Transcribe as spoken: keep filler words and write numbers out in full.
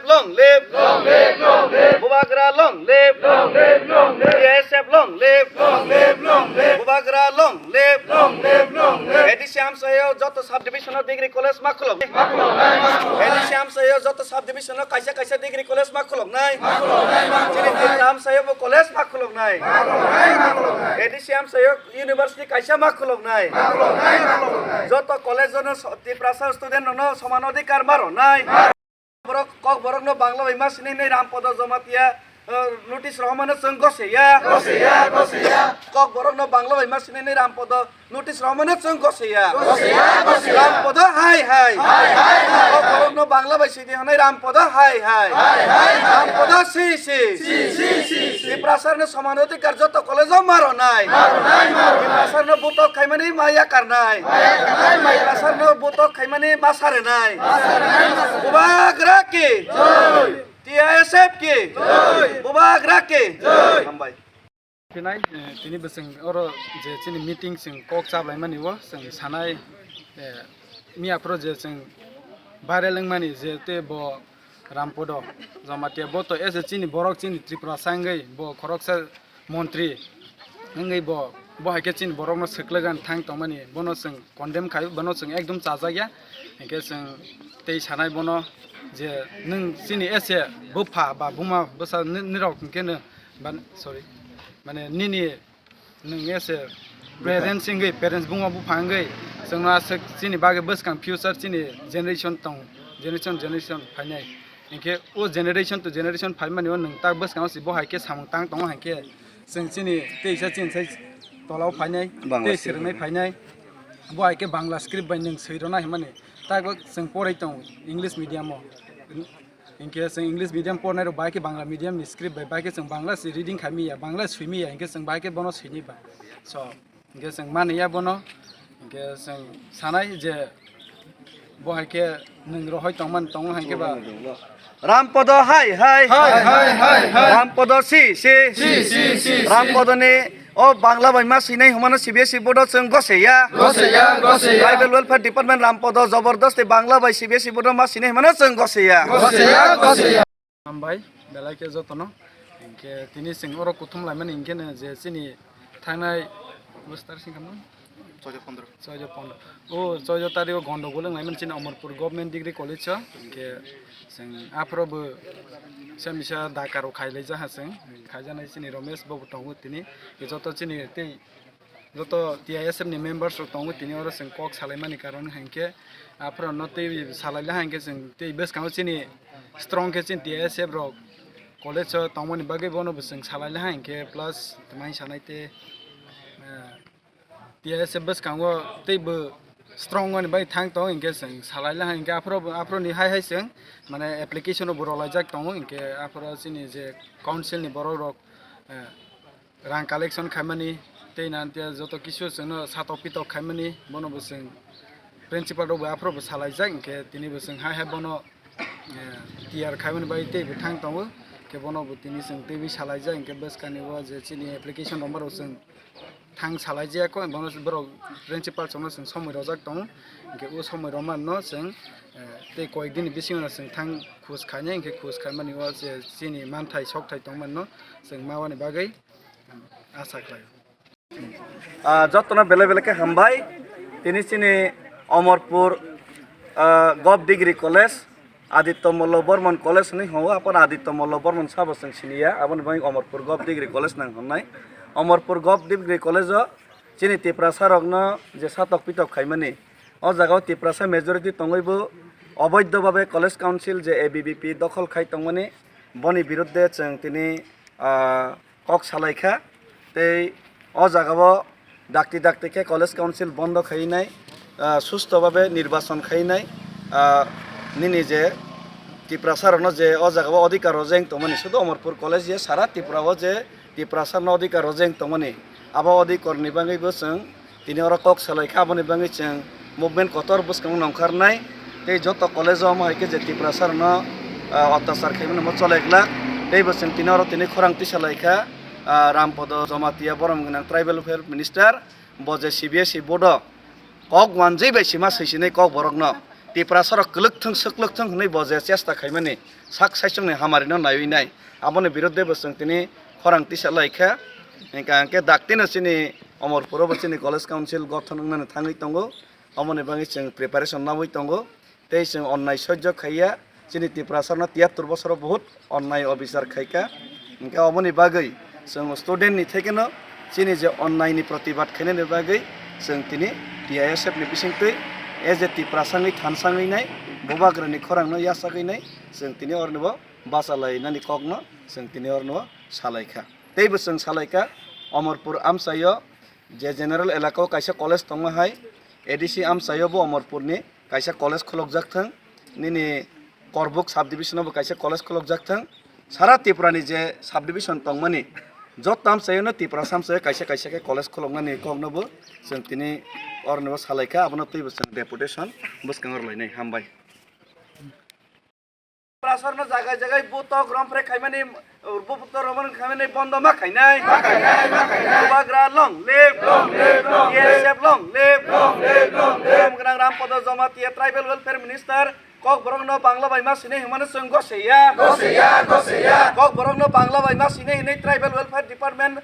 Long live! Long live! Long live! Bubagra long live! Long live! Long live! T S F long live! Long live! Long live! Bubagra long live! Long live! Long live! A D C amsayo joto sub division o degree college ma khulok. A D C amsayo joto sub division o kaisa kaisa degree college ma khulok nai. Chini Tipra amsayo bo college ma khulok nai. A D C amsayo university kaisa ma khulok nai. Joto college no so-, Tiprasa student no soman adhikar ma rw nai. Borok, Kokborok no Bangla bai ma sinai nai Rampodo Jamatia, eh, notice rohormano chwng gose ya. Gose ya, gose ya. Kokborok no Bangla bai ma sinai nai Rampodo notice rohormano chwng gose ya. Gose ya, gose ya. Rampodo hai hai. Hai, hai, hai, hai. Kokborok no Bangla bai sinai hwnwi Rampodo hai hai. Hai, hai, hai, hai. Rampodo si si. Si, si, si, si. Tiprasa no soman adhikar joto college o ma rw nai. Ma rw nai, ma rw nai. Tiprasa no butok khaimani ma yakar nai. Ma yakar nai, ma yakar nai. Tiprasa no butok khaimani ma sare nai. Bubagra ki jai. T S F ki jai. Bubagra ki jai. Hambai. Thinai, eh, tini bwswng oro je chini meeting chwng kok chaplaimani o chwng sanai, eh, miya phuru je chwng viral wngmani je tei bo Rampodo Jamatia bo to as a chini borok chini Tripura sangwi bo khoroksa montri wngwi bo, bo hai khe chini borokno swklegan thang tongmani bono chwng condemn khai, bono chwng ekdom chajakya. Hinkhe chwng tei sanai bono je nwng chini ese bupha ba buma bwsa ni-, nirok hinkhe no ban-, sorry, mane nini nwng ese parents wngwi, parents buma bupha wngwi chwngno aswk chini bagwi bwskang future chini generation tong, generation, generation phainai. Hinkhe o generation to generation phaimani o nwng tak bwskango se bo hai khe samung tang tongo hinkhe chwng chini teisa chini sai tolao phainai, Bangla tei script swrwngnai phainai. Bo hai khe Bangla script bai nwng swi rwna hinmani. Tabuk chwng porai tongo English medium o. Hinkhe chwng English medium pornai rok bai khe Bangla medium ni script bai, bai khe chwng Bangla se reading khai manya, Bangla swi manya, hinkhe chwng bai khe bono swinai ba. So, hinkhe chwng mani ya bono, hinkhe chwng sanai je bo hai khe nwng rohoi tongmani tongo hai khe ba. Rampodo hai hai. Hai, hai, hai, hai. Rampodo si si. Si, si, si, si. Rampodoni o Bangla bai ma sinai hwnmano C B S E board o chwng gose ya. Gose ya, gose ya. Tribal Welfare Department Rampodo jabardasti Bangla bai C B S E board o ma sinai hwnmano chwng gose ya. Gose ya, gose ya. Hambai, belai khe jotono. Hinkhe tini chwng oro kuthum laimani hinkhe no je chini thangnai bwswk singkha no? Chauda pondro. Chauda pondro. O chauda tarik o gondogol wng laimani chini Amarpur Government Degree College o. Hinkhe chwng aphuru bo se misa dakaro khailai jaha chwng. Khaijaknai chini Ramesh bo tongo tini. Joto chini tei joto T I S F ni members rok tongo tini oro chwng kok salaimani karon hinkhe aphuru no tei salai laha hinkhe chwng tei bwskango chini strong khe chini T I S F rok college o tongmani bagwi bono bo chwng salai laha hinkhe plus mai sanai tei, eh, T I S F bwskango tei bo strong wngmani bai thang tongo hinkhe chwng salai laha hinkhe aphuru, aphuru ni hai hai chwng mane application rok bo rwlaijak tongo hinkhe aphuru chini je council ni borok rok, eh, rang collection khaimani, tei nang tei joto kisu chwngno satok pitok khaimani, bono bo chwng principal rok bai aphuru bo salaijak, hinkhe tini bo chwng hai hai bono, eh, tiyar khaimani bai tei bo thang tongo, hinkhe bono bo tini chwng teibo salaijak, hinkhe bwskani o je chini application rok chwng thang salaijak kho, bono borok principal chwngno chwng somoi rojak tongo, hinkhe o somoi rwmano chwng, eh, tei koyek dini bisingo chwng thang khus khainai, hinkhe khus khaimani o je chini manthai sokthai tongmano chwng mawani bagwi. Asa khlai. Ah, jotono belai belai khe hambai. Tini chini Amarpur, ah, Gov Degree College, Aditya Mollo Bormon College hinwi hwngo, aphano Aditya Mollo Bormon sabo chwng siniya, aboni bagwi Amarpur Gov Degree College nang hwnwi. Amarpur Gov Degree College o chini Tiprasa rokno je satok pitok khaimani, o jaga o Tiprasa majority tongwi bo oboidho babe College Council je A B V P dokhol khai tongmani, boni birudde chwng tini, ah, kok salai kha, tei o jaga o dakti dakti khe College Council bondo khainai, ah, susto babe nirbachon khainai, ah, nini je Tiprasa rokno je o jaga o adhikar rojeng tongmani, sudu Amarpur College je sara Tripura o je Tiprasa no adhikar rojeng tongmani, abo adhikar ni bagwi bo chwng tini oro kok salai kha, aboni bagwi chwng movement kotor bwskango nongkhornai tei joto college o omo hai khe je Tiprasa rokno, ah, otyachar khaimani omo cholai glak. Tei bo chwng tini oro tini khorang tisa lai kha, ah, Rampodo Jamatia Borom Gwnang Tribal Welfare Minister, bo je C B S E board o kok wanjwi bai sima swisinai kok borokno. Tiprasa rok kwlwk thung, swklwk thung hwnwi bo je chesta khaimani sak saichungni hamarino naiwi nai, aboni birodhe bo chwng tini khorang tisa lai kha. Hingkha hingkhe daktino chini Omorpuro bo chini college council gothon wngnani thangwi tongo, aboni bagwi chwng preparation naui tongo. Tei chwng onnai sojjo khaiya, chini Tiprasarno tiyattor bosoro bahut onnai obisar khaikha. Hingkhe oboni bagwi chwng student ni thekeno chini je onnai ni protibad khainani bagwi chwng tini T I S F ni bisingtwi as a Tiprasa wngwi thansangwi nai, bubagrani khorangno yachagwi nai, chwng tini oronibo bachalainani kokno chwng tini oronibo salaikha. Teibo chwng salaikha, Omorpur amchaio je general elaka o kaisa college tongma hai, A D C amchaio bo Omorpurni kaisa college khulukjak thung, nini Korbuk subdivision o bo kaisa college khulukjak thung, sara Tripura ni je subdivision tongmani joto amchaio no Tripura samchaio kaisa kaisa khe college khuluknani kokno bo chwng tini oronibo salaikha, abono twibo chwng deputation bwskango rwlainai. Hambai. Prasarno jagai jagai butok romphre khaimani, butok romphre khaimani bondo ma khainai. Ma khainai, ma khainai. Bubagra long live. Long live, long live. T S F long live. Long live, long live. Bubagra Rampada Jamatia Tribal Welfare Minister Kokborokno Bangla bai ma sinai hwnmano chwng goseya. Goseya, goseya. Kokborokno Bangla bai ma sinai hwnwi Tribal Welfare Department